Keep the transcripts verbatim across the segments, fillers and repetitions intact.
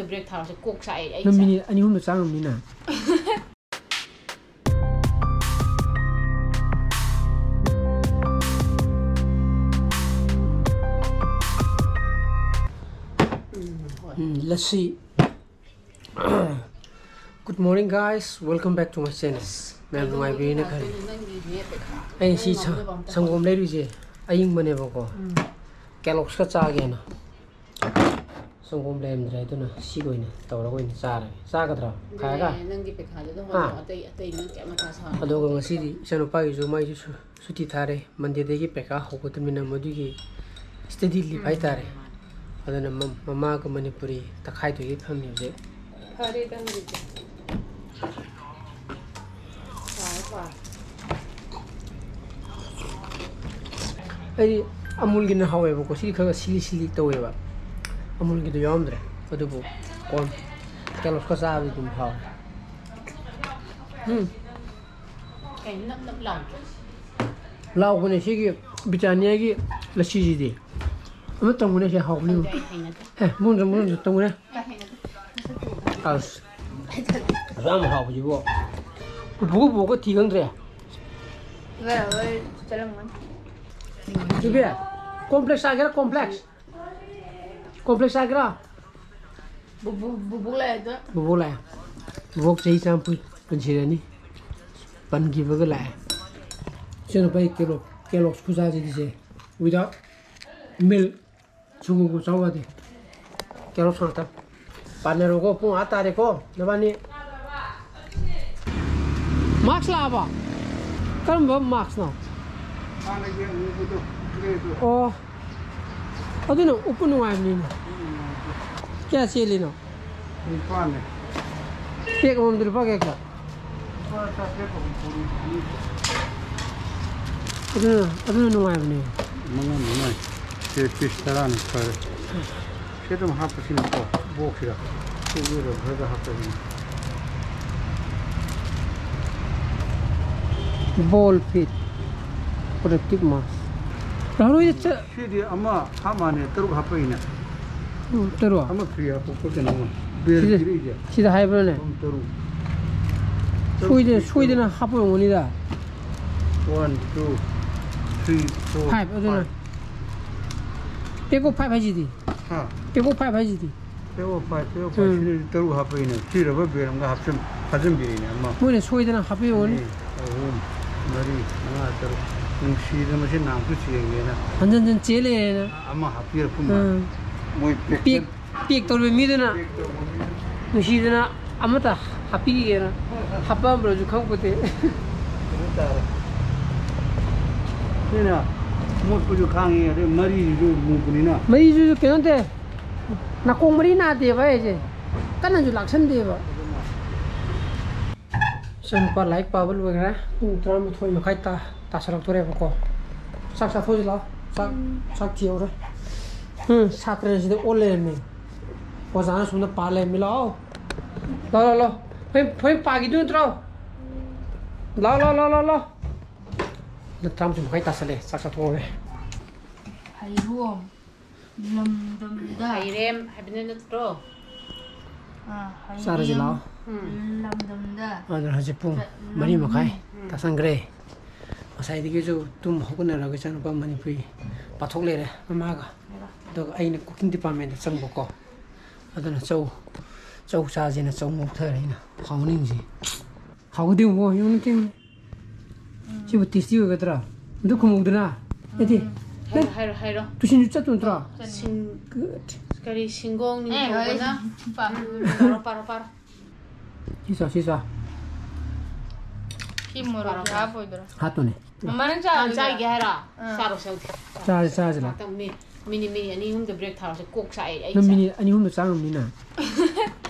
Break ꯊꯥꯔꯁꯦ꯫ ꯀꯣꯛ ꯁꯥꯏ ꯑꯩ꯫ ꯅꯪ ꯃꯤꯅꯤꯠ ꯑꯅꯤ ꯑꯍꯨꯝꯗ ꯆꯥ ꯉꯝꯅꯤꯅ꯫ ꯎꯝ, ꯂꯁꯤ꯫ Good morning, guys, welcome back to my channel. ꯃꯌꯥꯝ ꯅꯨꯡꯉꯥꯏꯕꯤꯔꯤꯅ ꯈꯜꯂꯤ꯫ ꯑꯩ ꯁꯤ ꯁ-, ꯁꯪꯒꯣꯝ ꯂꯩꯔꯨꯏꯁꯦ ꯑꯌꯤꯡꯕꯅꯦꯕꯀꯣ꯫ ꯎꯝ꯫ ꯀꯦꯂꯣꯛꯁꯀ ꯆꯥꯒꯦꯅ꯫ ꯁꯪꯒꯣꯝ ꯂꯩꯔꯝꯗ꯭ꯔꯦ, ꯑꯗꯨꯅ ꯁꯤꯒ ꯑꯣꯏꯅ ꯇꯧꯔꯒ ꯑꯣꯏꯅ ꯆꯥꯔꯒꯦ꯫ ꯆꯥꯒꯗ꯭ꯔꯣ? ꯈꯥꯏꯔꯒ? ꯑꯗꯨꯅꯦ, ꯅꯪꯒꯤ ꯄꯩꯈꯥꯗꯨꯗ ꯍꯥ? ꯍꯣꯠꯅꯧ, ꯑꯇꯩ, ꯑꯇꯩ ꯅꯪ ꯀꯩꯝ ꯃꯊꯥ ꯁꯥꯔꯨꯅꯨ꯫ ꯑꯗꯨꯒ ꯉꯁꯤꯗꯤ ꯏꯆꯥꯅꯨꯄꯥꯒꯤꯁꯨ, ꯃꯥꯏꯁꯨ ꯁꯨ-, ꯁꯨꯇꯤ ꯊꯥꯔꯦ꯫ ꯃꯟꯗꯦꯗꯒꯤ ꯄꯩꯈꯥ ꯍꯧꯒꯗꯕꯅꯤꯅ ꯃꯗꯨꯒꯤ study leave ꯎꯝ, ꯍꯥꯏꯇꯥꯔꯦ꯫ ꯃꯥꯅꯦ꯫ ꯑꯗꯨꯅ ꯃ-, ꯃꯃꯥꯒ ꯃꯅꯤꯄꯨꯔꯤ ꯇꯛꯈꯥꯏꯗꯨꯒꯤ ꯐꯝꯃꯤ ꯍꯧꯖꯤꯛ꯫ ꯐꯔꯦ, ꯅꯪꯒꯤꯗꯤ꯫ ꯑꯩꯗꯤ ꯑꯃꯨꯜꯒꯤꯅ ꯍꯥꯎꯋꯦꯕꯀꯣ, ꯁꯤꯗꯤ ꯈꯔ ꯈꯔ ꯁꯤꯂꯤ ꯁꯤꯂꯤ ꯇꯧꯋꯦꯕ, ꯑꯃꯨꯜꯒꯤꯗꯣ ꯌꯥꯎꯔꯝꯗ꯭ꯔꯦ꯫ ꯑꯗꯨꯕꯨ ꯀꯣꯟ ꯀꯦꯂꯣꯁꯀ ꯆꯥꯕꯗꯤ ꯑꯗꯨꯝ ꯍꯥꯎꯋꯦ꯫ ꯎꯝ꯫ ꯀꯩꯅꯣ ꯅꯞ ꯅꯞ ꯂꯥꯎꯔꯤꯗꯣ? ꯂꯥꯎꯕꯅꯦ ꯁꯤꯒꯤ ꯕ꯭ꯔꯤꯇꯥꯅꯤꯌꯥꯒꯤ ꯂꯁꯤꯁꯤꯗꯤ꯫ ꯑꯃ ꯇꯧꯕꯅꯦ ꯁꯤ ꯍꯥꯎꯕꯅꯤ꯫ ꯈꯪꯗꯦ, ꯑꯩ ꯍꯩꯅꯗꯦ꯫ ꯑꯦ, ꯃꯨꯟꯁꯨ ꯃꯨꯟꯁꯨ ꯇꯧꯕꯅꯦ꯫ ꯑꯩ ꯍꯩꯅꯗꯦ꯫ ꯑꯁ꯫ ꯑꯁꯨꯛ ꯌꯥꯝ ꯍꯥꯎꯕꯁꯤꯕꯨ꯫ ꯄꯨꯄꯨꯒ ꯕꯣꯛꯀ ꯊꯤ ꯈꯪꯗ꯭ꯔꯦ꯫ ꯏꯕꯥꯏ ꯍꯣꯏ ꯆꯠꯂꯝꯒꯅꯤ꯫ ꯏꯕꯦ, ꯀꯣꯝꯄ꯭ꯂꯦꯛꯁ ꯆꯥꯒꯦꯔꯥ, ꯀꯣꯝꯄ꯭ꯂꯦꯛꯁ? ꯀꯣꯝꯄ꯭ꯂꯦꯛꯁ ꯆꯥꯒꯦꯔꯥ? ꯕꯨꯕꯨ-, ꯕꯨꯕꯣꯛ ꯂꯥꯛꯑꯦ ꯑꯗꯣ꯫ ꯕꯨꯕꯣꯛ ꯂꯥꯛꯑꯦ꯫ ꯕꯨꯕꯣꯛ ꯆꯍꯤ ꯆꯥꯝꯃ ꯄꯨꯟꯁꯤꯔꯅꯤ꯫ ꯄꯟꯈꯤꯕꯒ ꯂꯥꯛꯑꯦ꯫ ꯏꯆꯟꯅꯨꯄꯥꯒꯤ ꯀꯦꯂꯣ-, ꯀꯦꯂꯣꯛꯁ ꯈꯨꯆꯥꯁꯤꯗꯤ ꯁꯦ꯫ Without milk꯫ ꯁꯪꯒꯣꯝꯒ ꯆꯥꯎ ꯌꯥꯗꯦ꯫ ꯀꯦꯔꯣꯠ ꯉꯥꯛꯇ꯫ ꯄꯥꯟꯅꯔꯣꯀꯣ, ꯄꯨꯡ ꯑꯥ ꯇꯥꯔꯦꯀꯣ, ꯅꯕꯥꯅꯤ꯫ ꯃꯥꯛꯁ ꯂꯥꯛꯑꯕꯣ? ꯀꯔꯝꯕ ꯃꯥꯛꯁꯅꯣ? ꯍꯥꯟꯅꯒꯤ ꯑꯃꯨꯕꯗꯣ, greyꯗꯣ꯫ ꯑꯣ꯫ ꯑꯗꯨꯅ ꯎꯞꯄ ꯅꯨꯡꯉꯥꯏꯕꯅꯤꯅꯦ꯫ ꯎꯝ, ꯅꯨꯡꯉꯥꯏꯇꯦ꯫ ꯀꯌꯥ ꯆꯦꯜꯂꯤꯅꯣ? ꯅꯤꯄꯥꯟꯅꯦ꯫ ꯄꯦꯛ ꯑꯃꯃꯝꯗ ꯂꯨꯄꯥ ꯀꯌꯥ ꯀꯌꯥ? ꯂꯨꯄꯥ ꯆꯥꯇ꯭ꯔꯦꯠꯀ ꯍꯨꯝꯐꯨꯅꯤ꯫ ꯑꯗꯨꯅ, ꯑꯗꯨꯅ ꯅꯨꯡꯉꯥꯏꯕꯅꯦ꯫ ꯃꯉꯥ ꯃꯉꯥ꯫ ꯁꯦ piece ꯇꯔꯥꯅꯤ ꯐꯔꯦ꯫ ꯁꯤ ꯑꯗꯨꯝ ꯍꯥꯞꯄꯁꯤꯅꯀꯣ, ꯕꯣꯛꯁꯁꯤꯗ꯫ ꯁꯤꯒꯤ rubberꯗ ꯍꯥꯞꯄꯁꯤꯅ꯫ Ball pit, protective mask꯫ Rahul ꯍꯣꯏꯗ ꯆꯠ- ꯁꯤꯗꯤ ꯑꯃ ꯍꯥꯞ ꯃꯥꯅꯦ, ꯇꯔꯨꯛ ꯍꯥꯞꯄꯛꯏꯅꯦ꯫ ꯎꯝ, ꯇꯔꯨꯛ꯫ ꯑꯃ free ꯍꯥꯞꯄꯛꯄ ꯀꯩꯅꯣꯝꯃ꯫ ꯕꯦꯜ ꯁꯤꯗ, ꯄꯤꯔꯛꯏꯁꯦ꯫ ꯁꯤꯗ ꯍꯥꯏꯕ꯭ꯔꯣꯅꯦ? ꯄꯨꯡ ꯇꯔꯨꯛ꯫ ꯁꯣꯏꯗꯅ, ꯇꯔꯨꯛ ꯁꯣꯏꯗꯅ ꯍꯥꯞꯄ ꯑꯣꯏꯔꯝꯒꯅꯤꯗ꯫ One, two, three, four, five, ꯑꯗꯨꯅ꯫ Five꯫ Pack of five ꯍꯥꯏꯁꯤꯗꯤ꯫ ꯍꯥ? Pack of five ꯍꯥꯏꯁꯤꯗꯤ꯫ Pack of five, pack of five꯫ ꯎꯝ꯫ ꯁꯤꯗꯗꯤ ꯇꯔꯨꯛ ꯍꯥꯞꯄꯛꯏꯅꯦ꯫ ꯁꯤ rubber band ꯑꯃꯒ ꯍꯥꯞꯆꯤꯟ-, ꯐꯥꯖꯤꯟꯕꯤꯔꯛꯏꯅꯦ ꯑꯃ꯫ ꯃꯣꯏꯅ ꯁꯣꯏꯗꯅ ꯍꯥꯞꯄꯛꯏ ꯑꯣꯏꯔꯝꯒꯅꯤ꯫ ꯑꯅꯤ, ꯑꯍꯨꯝ, ꯃꯔꯤ, ꯃꯉꯥ, ꯇꯔꯨꯛ꯫ ꯅꯨꯡꯁꯤꯗꯅ ꯃꯁꯤ ꯅꯥꯝꯁꯨ ꯆꯦꯟꯒꯦꯅ꯫ ꯍꯟꯖꯟ ꯍꯟꯖꯟ ꯆꯦꯜ ꯂꯩꯔꯦꯅ꯫ ꯑꯃ ꯍꯥꯞꯄꯤꯔꯛꯄ ꯃꯥꯜꯂꯦ꯫ ꯎꯝ꯫ ꯃꯣꯏ pack pack, pack ꯇꯧꯔꯤꯕ ꯃꯤꯗꯨꯅ pack ꯇꯧꯕ ꯃꯤꯗꯨꯅ꯫ ꯅꯨꯡꯁꯤꯗꯅ ꯑꯃꯠꯇ ꯍꯥꯞꯄꯤꯒꯦꯅ ꯍꯥꯞꯄꯛꯑꯝꯕ꯭ꯔꯁꯨ ꯈꯪꯄꯣꯠꯇꯦ꯫ ꯀꯩꯅꯣ ꯇꯥꯔꯦ꯫ ꯁꯤꯅ ꯃꯣꯠꯄꯁꯨ ꯈꯥꯡꯉꯤ, ꯑꯗꯩ ꯃꯔꯤꯁꯤꯁꯨ ꯃꯨꯕꯅꯤꯅ꯫ ꯃꯔꯤꯁꯤꯁꯨ ꯀꯩꯅꯣ ꯇꯧꯋꯦ, ꯅꯥꯀꯣꯡ ꯃꯔꯤ ꯅꯥꯗꯦꯕ ꯑꯩꯁꯦ, ꯀꯟꯅꯁꯨ ꯂꯥꯛꯁꯟꯗꯦꯕ꯫ ꯏꯆꯥꯅꯨꯄꯥ ꯂꯥꯏꯔꯤꯛ ꯄꯥꯕ ꯂꯣꯏꯈ꯭ꯔꯦ꯫ ꯄꯨꯡ ꯇꯔꯥꯃꯥꯊꯣꯏ ꯃꯈꯥꯏ ꯇꯥ-, ꯇꯥꯁꯜꯂꯛꯇꯣꯔꯦꯕꯀꯣ꯫ ꯆꯥꯛ ꯆꯥꯊꯣꯛꯑꯁꯤ ꯂꯥꯛꯑꯣ꯫ ꯆꯥꯛ, ꯆꯥꯛ ꯊꯤꯍꯧꯔꯦ꯫ ꯎꯝ, ꯁꯥꯇ꯭ꯔꯁꯤꯗ ꯑꯣꯟ ꯂꯩꯔꯝꯃꯦ꯫ ꯑꯣꯖꯥꯅ ꯁꯣꯝꯗ ꯄꯥ ꯂꯩꯔꯝꯃꯤ꯫ ꯂꯥꯛꯑꯣ꯫ ꯂꯥꯛꯑꯣ, ꯂꯥꯛꯑꯣ, ꯂꯥꯛꯑꯣ꯫ ꯍꯣꯔꯦꯟ, ꯍꯣꯔꯦꯟ ꯄꯥꯈꯤꯗꯣꯏ ꯅꯠꯇ꯭ꯔꯣ? ꯂꯥꯛꯑꯣ, ꯂꯥꯛꯑꯣ, ꯂꯥꯛꯑꯣ, ꯂꯥꯛꯑꯣ, ꯂꯥꯛꯑꯣ꯫ ꯄꯨꯡ ꯇꯔꯥꯃꯥꯊꯣꯏ ꯃꯈꯥꯏ ꯇꯥꯁꯜꯂꯦ꯫ ꯆꯥꯛ ꯆꯥꯊꯣꯛꯑꯒꯦ꯫ ꯍꯩꯔꯣꯝ ꯂꯝꯗꯝꯗ꯫ ꯍꯩꯔꯦꯝ ꯍꯥꯏꯕꯅ ꯅꯠꯇ꯭ꯔꯣ? ꯑꯥ, ꯆꯥꯔꯁꯤ ꯍꯩꯔꯦꯝ ꯂꯥꯛꯑꯣ꯫ ꯎꯝ꯫ ꯂꯝꯗꯝꯗ ꯑꯗꯨꯅ ꯍꯧꯖꯤꯛ ꯄꯨꯡ ꯆꯠꯂꯝꯃꯤ꯫ ꯃꯔꯤ ꯃꯈꯥꯏ ꯎꯝ꯫ ꯇꯥꯁꯟꯈ꯭ꯔꯦ꯫ ꯉꯁꯥꯏꯗꯒꯤꯁꯨ ꯇꯨꯝ ꯍꯧꯒꯠꯅꯔꯒ ꯏꯆꯥꯅꯨꯄꯥ ꯃꯅꯤꯄꯨꯔꯤ ꯄꯥꯊꯣꯛ ꯂꯩꯔꯦ ꯃꯃꯥꯒ꯫ ꯍꯥꯏꯔꯣ꯫ ꯑꯗꯨꯒ ꯑꯩꯅ cooking departmentꯇ ꯆꯪꯕꯀꯣ꯫ ꯑꯗꯨꯅ ꯆꯧ, ꯆꯧ ꯆꯥꯁꯦꯅ ꯆꯧ ꯉꯧꯊꯔꯦ ꯑꯩꯅ꯫ ꯍꯥꯎꯅꯤꯡꯁꯤ꯫ ꯍꯥꯎꯒꯗꯤ ꯌꯦꯡꯉꯣ, ꯌꯦꯡꯉꯣ, ꯌꯦꯡꯉꯣ꯫ ꯁꯤꯕꯨ tasty ꯑꯣꯏꯒꯗ꯭ꯔꯥ? ꯑꯗꯨ ꯈꯨꯝꯍꯧꯗꯅ꯫ ꯅꯠꯇꯦ꯫ ꯎꯝ꯫ ꯍꯥꯏꯔꯣ, ꯅꯪ ꯍꯥꯏꯔꯣ, ꯍꯥꯏꯔꯣ꯫ Tuitionꯁꯨ ꯆꯠꯇꯣ ꯅꯠꯇ꯭ꯔꯣ? ꯆꯠꯅꯤ꯫ Good꯫ ꯀꯔꯤ ꯁꯤꯡꯒꯣꯡ ꯑꯦ, ꯅꯤꯡꯊꯧꯕꯅ? ꯍꯣꯏ꯫ ꯄꯥꯔꯣ, ꯄꯥꯔꯣ, ꯄꯥꯔꯣ꯫ ꯁꯤ ꯆꯥ, ꯁꯤ ꯆꯥ꯫ ꯁꯤ ꯃꯣꯔꯣꯛ ꯄꯥꯔꯣ, ꯄꯥꯔꯣ꯫ ꯍꯥꯞꯄꯣꯏꯗ꯭ꯔꯣ? ꯍꯥꯞꯇꯣꯅꯦ꯫ ꯃꯃꯥ, ꯅꯪ ꯆꯥꯔꯣꯏꯗ꯭ꯔꯥ? ꯆꯥꯒꯦ ꯍꯥꯏꯔꯣ? ꯑꯥ꯫ ꯆꯥꯔꯣ, ꯆꯥꯔꯣ꯫ ꯆꯥꯁꯤ, ꯆꯥꯁꯤ ꯂꯥꯎ꯫ ꯉꯥꯛꯇꯪ ꯃꯤ-, minute, minute ꯑꯅꯤ ꯑꯍꯨꯝꯗ break ꯊꯥꯔꯁꯦ꯫ ꯀꯣꯛ ꯆꯥꯛꯑꯦ ꯑꯩ ꯅꯪ ꯏꯁꯥ꯫ Minute ꯑꯅꯤ ꯑꯍꯨꯝꯗ ꯆꯥ ꯉꯝꯅꯤꯅ?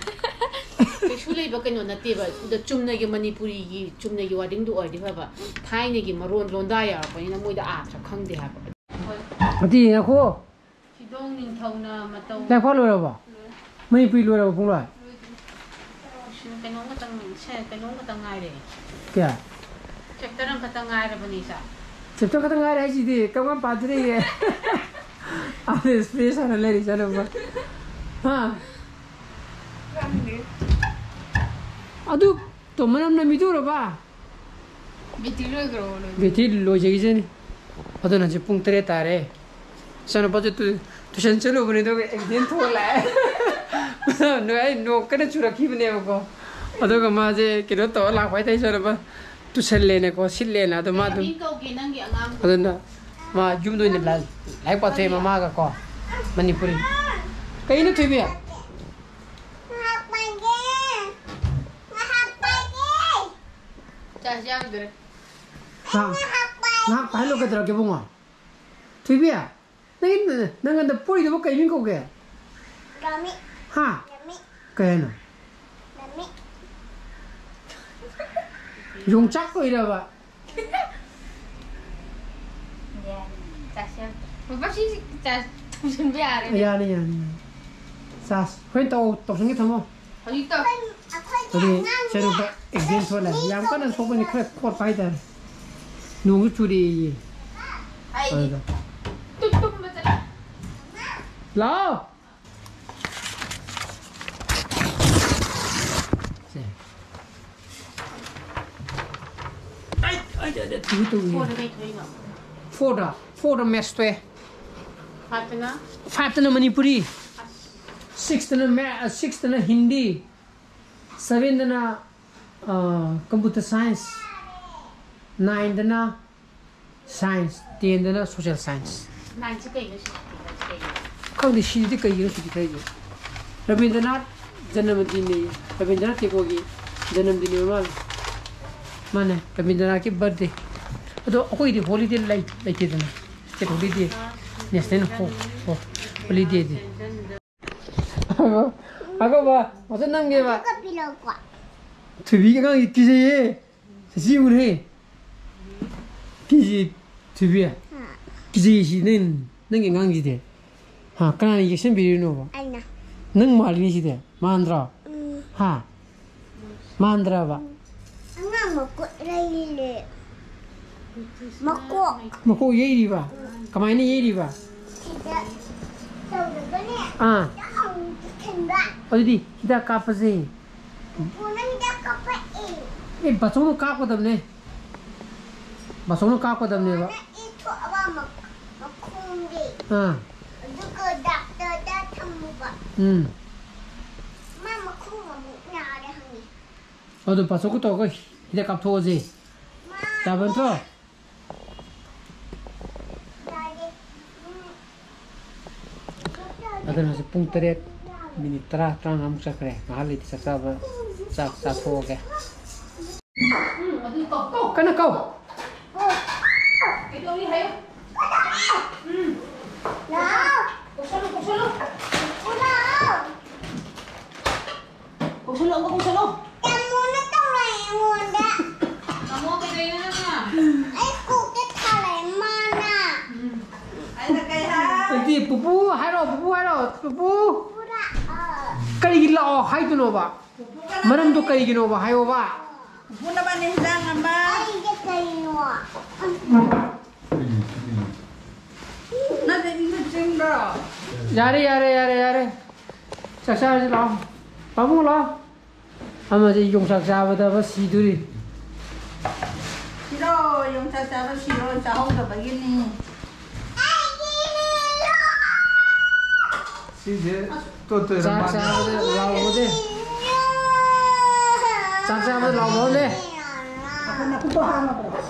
ꯀꯩꯁꯨ ꯂꯩꯕ ꯀꯩꯅꯣ ꯅꯠꯇꯦꯕ꯫ ꯑꯗ ꯆꯨꯝꯅꯒꯤ ꯃꯅꯤꯄꯨꯔꯤꯒꯤ ꯆꯨꯝꯅꯒꯤ wordingꯗꯣ ꯑꯣꯏꯔꯗꯤ ꯐꯕ꯫ ꯊꯥꯏꯅꯒꯤ ꯃꯔꯣꯟ ꯂꯣꯟꯗꯥ ꯌꯥꯎꯔꯛꯄꯅꯤꯅ ꯃꯣꯏꯗ ꯑꯥꯊ꯭ꯔ ꯈꯪꯗꯦ ꯍꯥꯏꯕ꯫ ꯑꯗꯨꯗꯤ ꯉꯥꯏꯈꯣ꯫ ꯁꯤꯗꯣꯡ ꯅꯤꯡꯊꯧꯅ ꯃꯇꯧ ꯂꯥꯏꯔꯤꯛ ꯄꯥ ꯂꯣꯏꯔꯕꯣ? ꯂꯣꯏꯔꯦ꯫ ꯃꯅꯤꯄꯨꯔꯤ ꯂꯣꯏꯔꯕꯣ ꯄꯨꯡꯂꯣꯏ? ꯂꯣꯏꯗ꯭ꯔꯤ꯫ ꯁꯤꯅ ꯀꯩꯅꯣꯝ ꯈꯛꯇꯪ, ꯁꯦ, ꯀꯩꯅꯣꯝ ꯈꯛꯇꯪ ꯉꯥꯏꯔꯦ꯫ ꯀꯌꯥ? Chapter ꯑꯃꯈꯛꯇꯪ ꯉꯥꯏꯔꯕꯅꯤ, ꯏꯆꯥ꯫ Chapter ꯈꯛꯇꯪ ꯉꯥꯏꯔꯦ ꯍꯥꯏꯁꯤꯗꯤ, ꯀꯔꯝ ꯀꯥꯟ ꯄꯥꯗꯣꯔꯤꯒꯦ? ꯑꯗꯨ ꯏꯁꯄ꯭ꯔꯦ ꯁꯥꯟꯅ ꯂꯩꯔꯤ ꯏꯆꯥꯅꯨꯄꯥ꯫ ꯍꯥ? ꯑꯗꯨ ꯇꯣ ꯃꯅꯝ ꯅꯝꯃꯤꯗꯨ ꯎꯔꯕ? ꯕꯦꯇ꯭ꯔꯤ ꯂꯣꯏꯈ꯭ꯔꯕꯣ, ꯂꯣꯏꯈ꯭ꯔꯕꯣ? ꯕꯦꯇ꯭ꯔꯤ ꯂꯣꯏꯖꯈꯤꯁꯅꯤ꯫ ꯑꯗꯨꯅ ꯍꯧꯖꯤꯛ ꯄꯨꯡ ꯇꯔꯦꯠ ꯇꯥꯔꯦ꯫ ꯏꯆꯥꯅꯨꯄꯥꯁꯨ ꯇꯨ-, ꯇꯨꯏꯁꯟ ꯆꯠꯂꯨꯕꯅꯤ, ꯑꯗꯨꯒ ꯑꯦꯛꯁꯤꯗꯦꯟ ꯊꯣꯛꯑ ꯂꯥꯛꯑꯦ꯫ ꯅꯣꯏ, ꯑꯩ ꯅꯣꯡ ꯀꯟꯅ ꯆꯨꯔꯛꯈꯤꯕꯅꯦꯕꯀꯣ꯫ ꯑꯗꯨꯒ ꯃꯥꯁꯦ ꯀꯩꯅꯣ ꯇꯧꯔ ꯂꯥꯛꯄ ꯍꯥꯏꯇꯥꯔꯦ, ꯏꯆꯥꯅꯨꯄꯥ ꯇꯨꯁꯜꯂꯦꯅꯀꯣ, ꯁꯤꯠꯂꯦꯅ꯫ ꯑꯗꯣ ꯃꯥ ꯑꯗꯨꯝ, ꯀꯩ ꯃꯤꯡ ꯀꯧꯒꯦ ꯅꯪꯒꯤ ꯑꯉꯥꯡꯗꯣ? ꯑꯗꯨꯅ ꯃꯥ ꯌꯨꯝꯗ ꯑꯣꯏꯅ ꯂꯥꯏ-, ꯂꯥꯏꯔꯤꯛ ꯄꯥꯊꯣꯛꯑꯦ ꯃꯃꯥꯒꯀꯣ, ꯃꯅꯤꯄꯨꯔꯤ꯫ ꯀꯩꯅꯣ ꯊꯣꯏꯕꯤ? ꯉꯥꯏꯍꯥꯛ ꯄꯥꯏꯒꯦ꯫ ꯉꯥꯏꯍꯥꯛ ꯄꯥꯏꯒꯦ꯫ ꯆꯥꯁꯤ ꯌꯥꯎꯗ꯭ꯔꯦ꯫ ꯉꯥꯏꯍꯥꯛ, ꯉꯥꯏꯍꯥꯛ ꯄꯥꯏꯒꯦ꯫ ꯉꯥꯏꯍꯥꯛ ꯄꯥꯏꯍꯜꯂꯣ, ꯀꯩꯗꯧꯔꯒꯦ ꯏꯕꯨꯡꯉꯣ? ꯊꯣꯏꯕꯤ, ꯅꯪ, ꯅꯪ ꯍꯟꯗꯛ ꯄꯣꯔꯤꯗꯨꯕꯨ ꯀꯩ ꯃꯤꯡ ꯀꯧꯒꯦ? ꯔꯥꯃꯤ꯫ ꯍꯥ? ꯔꯥꯃꯤ꯫ ꯀꯩ ꯍꯥꯏꯅꯣ? ꯔꯥꯃꯤ꯫ ꯌꯣꯡꯆꯥꯛ ꯀꯧꯏꯔꯕ? ꯌꯥꯔꯦ꯫ ꯆꯥꯁꯦ꯫ ꯕꯕꯥ, ꯁꯤ ꯆꯥ-, ꯊꯝꯖꯤꯟꯕ ꯌꯥꯔꯦ꯫ ꯌꯥꯅꯤ, ꯌꯥꯅꯤ, ꯌꯥꯅꯤ꯫ ꯆꯥꯁ-, ꯍꯣꯔꯦꯟ ꯇꯧ-, ꯇꯧꯁꯟꯒꯦ, ꯊꯝꯃꯣ꯫ ꯍꯧꯖꯤꯛ ꯇꯧ꯫ ꯑꯗꯨꯗꯤ ꯏꯆꯥꯅꯨꯄꯥ ꯑꯦꯛꯁꯤꯗꯦꯟ ꯊꯣꯛꯍꯜꯂꯦ꯫ ꯌꯥꯝ ꯀꯟꯅ ꯁꯣꯛꯄꯅꯤ, ꯈꯔ ꯈꯣꯠꯄ ꯍꯥꯏꯇꯥꯔꯦ꯫ ꯅꯣꯡꯁꯨ ꯆꯨꯔꯛꯑꯦꯌꯦ꯫ ꯑꯩꯗꯤ ꯑꯗꯨꯗ꯫ ꯇꯨ-, ꯇꯨꯝꯕ ꯆꯠꯂꯦ꯫ ꯂꯥꯛꯑꯣ꯫ ꯁꯦ꯫ ꯑꯩ, ꯑꯩ, ꯑꯩ, ꯑꯩ, ꯇꯨ, ꯇꯨ, ꯇꯨ꯫ ꯐꯣꯔꯗ ꯀꯩ ꯊꯣꯛꯏꯅꯣ? ꯐꯣꯔꯗ, ꯐꯣꯔꯗ ꯃꯦꯠꯁ ꯊꯣꯛꯑꯦ꯫ ꯐꯥꯏꯚꯇꯅ? ꯐꯥꯏꯚꯇꯅ ꯃꯅꯤꯄꯨꯔꯤ꯫ ꯑꯁ꯫ ꯁꯤꯛꯁꯇꯅ ꯃꯦ-, ꯑ, ꯁꯤꯛꯁꯇꯅ ꯍꯤꯟꯗꯤ꯫ ꯁꯚꯦꯟꯗꯅ, ꯑ, ꯀꯝꯄ꯭ꯌꯨꯇꯔ ꯁꯥꯏꯟꯁ꯫ ꯅꯥꯏꯟꯗꯅ ꯁꯥꯏꯟꯁ, ꯇꯦꯟꯗꯅ ꯁꯣꯁꯦꯜ ꯁꯥꯏꯟꯁ꯫ ꯅꯥꯏꯟꯁꯤ ꯀꯩꯅꯣ ꯁꯤꯗꯤ? ꯀꯩꯅꯣ? ꯈꯪꯗꯦ, ꯁꯤꯗꯤ ꯀꯩꯒꯤꯅꯣ ꯁꯤꯗꯤ ꯈꯔꯁꯦ? ꯔꯕꯤꯟꯗ꯭ꯔꯅꯥꯊ ꯖꯅꯃꯗꯤꯟꯅꯤ, ꯔꯕꯤꯟꯗ꯭ꯔꯅꯥꯊ ꯇꯦꯒꯣꯔꯒꯤ ꯖꯅꯃꯗꯤꯟ ꯑꯣꯏꯕ ꯃꯥꯜꯂꯦ꯫ ꯃꯥꯅꯦ, ꯔꯕꯤꯟꯗ꯭ꯔꯅꯥꯊꯀꯤ ꯕꯥꯔꯗꯦ꯫ ꯑꯗꯣ ꯑꯩꯈꯣꯏꯗꯤ ꯍꯣꯂꯤꯗꯦ ꯂꯩ-, ꯂꯩꯇꯦꯗꯅ꯫ ꯁ꯭ꯇꯦꯠ ꯍꯣꯂꯤꯗꯦ, ꯅꯦꯁꯅꯦꯜ ꯍꯣ-, ꯍꯣ-, ꯍꯣꯂꯤꯗꯦꯗꯤ꯫ ꯑꯒꯣ, ꯑꯒꯣ, ꯕꯥ, ꯃꯁꯤ ꯅꯪꯒꯤꯕ꯫ ꯑꯗꯨꯒ ꯄꯤꯔꯛꯎꯀꯣ꯫ ꯊꯣꯏꯕꯤꯒꯤ ꯑꯉꯥꯡꯁꯤ ꯀꯤꯖꯩꯌꯦ꯫ ꯁꯤ ꯎꯔꯦ꯫ ꯀꯤꯖꯤ ꯊꯣꯏꯕꯤ꯫ ꯍꯥ꯫ ꯀꯤꯖꯤ ꯁꯤ ꯅꯪ, ꯅꯪꯒꯤ ꯑꯉꯥꯡꯁꯤꯗꯤ꯫ ꯍꯥ, ꯀꯅꯥꯅ ꯌꯦꯛꯁꯟꯕꯤꯔꯤꯅꯣꯕ? ꯑꯩꯅ꯫ ꯅꯪ ꯃꯥꯜꯂꯤꯅꯤ ꯁꯤꯗꯤ꯫ ꯃꯥꯟꯗ꯭ꯔꯣ? ꯎꯝ꯫ ꯍꯥ? ꯃꯥꯟꯗ꯭ꯔꯕ? ꯑꯉꯥꯡ ꯃꯀꯣꯛ ꯂꯩꯔꯦ꯫ ꯃꯀꯣꯛ꯫ ꯃꯀꯣꯛ ꯌꯩꯔꯤꯕ? ꯀꯃꯥꯏꯅ ꯌꯩꯔꯤꯕ? ꯁꯤꯗ ꯇꯧꯔꯒꯅꯦ, ꯑꯥ꯫ ꯌꯥꯝ ꯊꯤꯟꯕ꯫ ꯑꯗꯨꯗꯤ ꯍꯤꯗꯥꯛ ꯀꯥꯞꯄꯁꯦ꯫ ꯄꯨꯄꯨꯅ ꯍꯤꯗꯥꯛ ꯀꯥꯞꯄꯛꯑꯦ꯫ ꯑꯦ, ꯕꯥꯆꯧꯅ ꯀꯥꯞꯀꯗꯕꯅꯦ꯫ ꯕꯥꯆꯧꯅ ꯀꯥꯞꯀꯗꯕꯅꯦꯕ꯫ ꯃꯥꯅ ꯏ ꯊꯣꯛꯑꯕ ꯃ-, ꯃꯈꯣꯡꯗꯤ꯫ ꯑꯥ꯫ ꯑꯗꯨꯒ ꯗꯥꯛꯇꯔꯗ ꯊꯝꯃꯨꯕ꯫ ꯎꯝ꯫ ꯃꯥ ꯃꯈꯣꯡ ꯑꯃꯨꯛ ꯅꯥꯔꯦ ꯍꯪꯉꯤ꯫ ꯑꯗꯨ ꯕꯥꯆꯧꯒ ꯇꯧꯔꯒ ꯍꯤꯗꯥꯛ ꯀꯥꯞꯊꯣꯛꯑꯁꯦ꯫ ꯃꯥ ꯌꯥꯕ ꯅꯠꯇ꯭ꯔꯣ? ꯌꯥꯏꯌꯦ꯫ ꯎꯝ꯫ ꯑꯗꯨꯅ ꯍꯧꯖꯤꯛ ꯄꯨꯡ ꯇꯔꯦꯠ ꯃꯤꯅꯤꯠ ꯇꯔꯥ, ꯇꯔꯥꯃꯉꯥꯃꯨꯛ ꯆꯠꯈ꯭ꯔꯦ꯫ ꯉꯥꯏꯍꯥꯛ ꯂꯩꯇꯦ ꯆꯥꯛ ꯆꯥꯕ, ꯆꯥꯛ ꯆꯥꯊꯣꯛꯑꯒꯦ꯫ ꯀꯟꯅ ꯀꯧ꯫ ꯀꯩꯗꯧꯔꯤ ꯍꯥꯏꯌꯨ꯫ ꯎꯝ꯫ ꯂꯥꯛꯑꯣ꯫ ꯀꯧꯁꯜꯂꯨ, ꯀꯧꯁꯜꯂꯨ꯫ ꯂꯥꯛꯑꯣ꯫ ꯀꯧꯁꯜꯂꯣ, ꯑꯃꯨꯛ ꯀꯧꯁꯜꯂꯣ꯫ ꯇꯥꯃꯣꯅ ꯇꯧꯔꯛꯑꯦ ꯑꯩꯉꯣꯟꯗ꯫ ꯇꯥꯃꯣ ꯀꯩꯗꯧꯔꯤꯅꯣ ꯅꯪꯅ? ꯑꯩ ꯀꯣꯛꯇ ꯊꯥꯔꯛꯑꯦ ꯃꯥꯅ꯫ ꯎꯝ꯫ ꯑꯩꯅ ꯀꯩ ꯍꯥꯏ? ꯑꯗꯨꯗꯤ ꯄꯨꯄꯨ ꯍꯥꯏꯔꯣ, ꯄꯨꯄꯨ ꯍꯥꯏꯔꯣ, ꯄꯨꯄꯨ꯫ ꯄꯨꯄꯨꯗ, ꯑ꯫ ꯀꯔꯤꯒꯤ ꯂꯥꯛꯑꯣ ꯍꯥꯏꯗꯣꯏꯅꯣꯕ? ꯄꯨꯄꯨꯒ ꯂꯥꯛꯑꯣ꯫ ꯃꯔꯝꯗꯣ ꯀꯔꯤꯒꯤꯅꯣꯕ? ꯍꯥꯏꯌꯣꯕ꯫ ꯄꯨꯄꯨ ꯅꯕꯥꯅꯤ ꯍꯤꯟꯖꯥꯡ ꯑꯃ꯫ ꯑꯩꯒꯤ ꯀꯩꯅꯣ? ꯅꯠꯇꯦ, ꯏꯟꯗ ꯆꯤꯡꯕ꯭ꯔꯣ? ꯌꯥꯔꯦ, ꯌꯥꯔꯦ, ꯌꯥꯔꯦ, ꯌꯥꯔꯦ꯫ ꯆꯥꯛ ꯆꯥꯔꯁꯤ ꯂꯥꯛꯑꯣ꯫ ꯄꯥꯕꯨꯡ ꯂꯥꯛꯑꯣ꯫ ꯑꯃꯁꯦ ꯌꯣꯡꯆꯥꯛ ꯆꯥꯕꯗ ꯑꯃ ꯁꯤꯗꯣꯔꯤ꯫ ꯁꯤꯔꯣ, ꯌꯣꯡꯆꯥꯛ ꯆꯥꯕ ꯁꯤꯔꯣ, ꯆꯥꯍꯧꯗꯕꯒꯤꯅꯤ꯫ ꯁꯤꯁꯦ ꯇꯣꯠꯇꯣꯏꯔ ꯆꯥꯛ ꯃꯥꯜꯂꯦ꯫ ꯆꯥꯕꯗ ꯂꯥꯎꯕꯗꯤ꯫ ꯆꯥꯛ ꯆꯥꯕꯗ ꯂꯥꯎꯕ ꯍꯧꯔꯦ꯫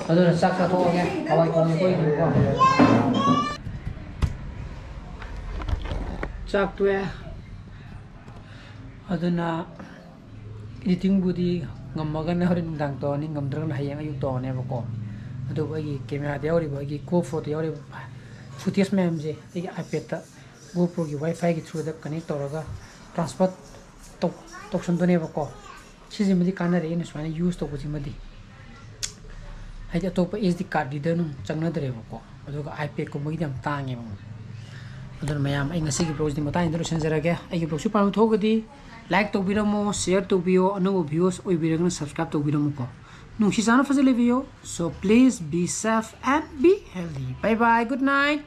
ꯑꯗꯨꯅ ꯆꯥꯛ ꯆꯥꯊꯣꯛꯑꯒꯦ꯫ ꯍꯋꯥꯏ ꯊꯣꯡꯉꯦ ꯑꯩꯈꯣꯏꯒꯤꯀꯣ꯫ ꯆꯥꯛ ꯇꯣꯛꯑꯦ꯫ ꯑꯗꯨꯅ editingꯕꯨꯗꯤ ꯉꯝꯃꯒꯅ ꯍꯣꯔꯦꯟ ꯅꯨꯡꯗꯥꯡ ꯇꯧꯔꯅꯤ, ꯉꯝꯗ꯭ꯔꯒꯅ ꯍꯌꯦꯡ ꯑꯌꯨꯛ ꯇꯧꯔꯅꯦꯕꯀꯣ꯫ ꯑꯗꯨꯕꯨ ꯑꯩꯒꯤ cameraꯗ ꯌꯥꯎꯔꯤꯕ, ꯑꯩꯒꯤ GoProꯗ ꯌꯥꯎꯔꯤꯕ footage ꯃꯌꯥꯝꯁꯦ ꯑꯩꯒꯤ iPadꯇ GoProꯒꯤ WiFiꯒꯤ throughꯗ connect ꯇꯧꯔꯒ transfer ꯇꯧ-, ꯇꯧꯁꯟꯗꯣꯏꯅꯦꯕꯀꯣ꯫ ꯁꯤꯁꯤꯃꯗꯤ ꯀꯥꯟꯅꯔꯦ, ꯑꯩꯅ ꯁꯨꯃꯥꯏꯅ use ꯇꯧꯕꯁꯤꯃꯗꯤ꯫ ꯍꯥꯏꯗꯤ ꯑꯇꯣꯞꯄ SD card reader ꯅꯨꯡ ꯆꯪꯅꯗ꯭ꯔꯦꯕꯀꯣ꯫ ꯑꯗꯨꯒ iPadꯀꯨꯝꯕꯒꯤꯗꯤ ꯌꯥꯝ ꯇꯥꯡꯉꯦꯕ ꯑꯃꯨꯛ꯫ ꯑꯗꯨꯅ ꯃꯌꯥꯝ, ꯑꯩ ꯉꯁꯤꯒꯤ vlogꯁꯤꯗꯤ ꯃꯇꯥꯡꯁꯤꯗ ꯂꯣꯏꯁꯤꯟꯖꯔꯒꯦ꯫ ꯑꯩꯒꯤ vlogꯁꯤ ꯄꯥꯝꯕ ꯊꯣꯛꯑꯒꯗꯤ like ꯇꯧꯕꯤꯔꯝꯃꯣ, share ꯇꯧꯕꯤꯌꯣ, ꯑꯅꯧꯕ viewers ꯑꯣꯏꯕꯤꯔꯒꯅ subscribe ꯇꯧꯕꯤꯔꯝꯃꯨꯀꯣ꯫ ꯅꯨꯡꯁꯤ ꯆꯥꯟꯅ ꯐꯖꯅ ꯂꯩꯕꯤꯌꯣ꯫ So please be safe and be healthy. Bye bye, good night.